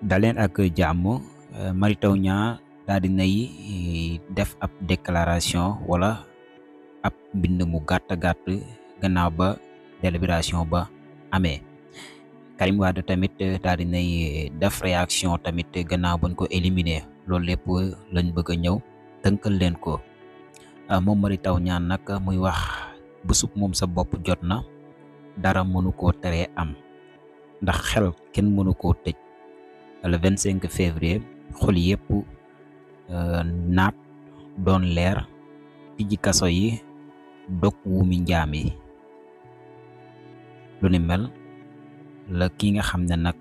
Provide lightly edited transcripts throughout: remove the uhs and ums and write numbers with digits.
daleen ak jàmm. Mary Teuw Niane daal di nay def ab déclaration wala ab mbind mu gàtt gàtt gannaaw ba délibération ba amee. Karim Wade tamit daal di nay def réaction tamit gannaaw bañ ko éliminer loolu lépp lañ bëgg a ñëw tënkal leen ko. moom Mary Teuw Niane nag muy wax bésub moom sa bopp jot na, dara mënu koo teree am ndax xel kenn mënu koo tëj. Le 25 février xol yëpp naat doon leer, tijji kaso yi, dog wuumi njaam yi. lu ni mel la ki nga xam ne nag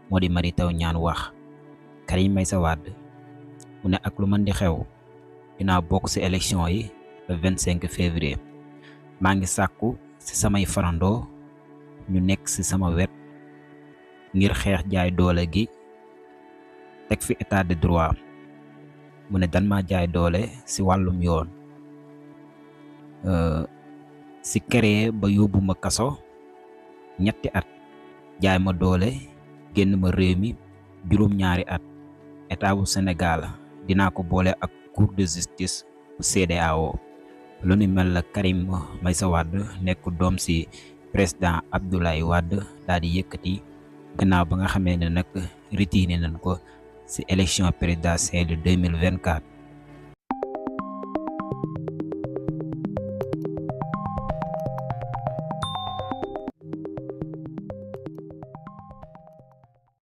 moo di Mary Teuw Niane wax. Karim Meïssa Wade mu ne ak lu mën di xew dinaa bokk ci élection yi le 25 février. maa ngi sàkku ci samay farandoo ñu nekk ci sama wet ngir xeex jaay doole gi, teg fi état de droit. mu ne dan ma jaay doole ci wàllum yoon, ci créé ba yóbbu ma kaso ñetti at, jaay ma doole génn ma réew mi juróom-ñaari at. état bu Sénégal dinaa ko boole ak cour de justice bu CEDEAO. lu ni mel la Karim Meïssa Wade nekk doom ci président Abdoulaye Wade daal di yëkkati gannaaw ba nga xamee ne nag retiré nañ ko ci élection présidentielle 2024.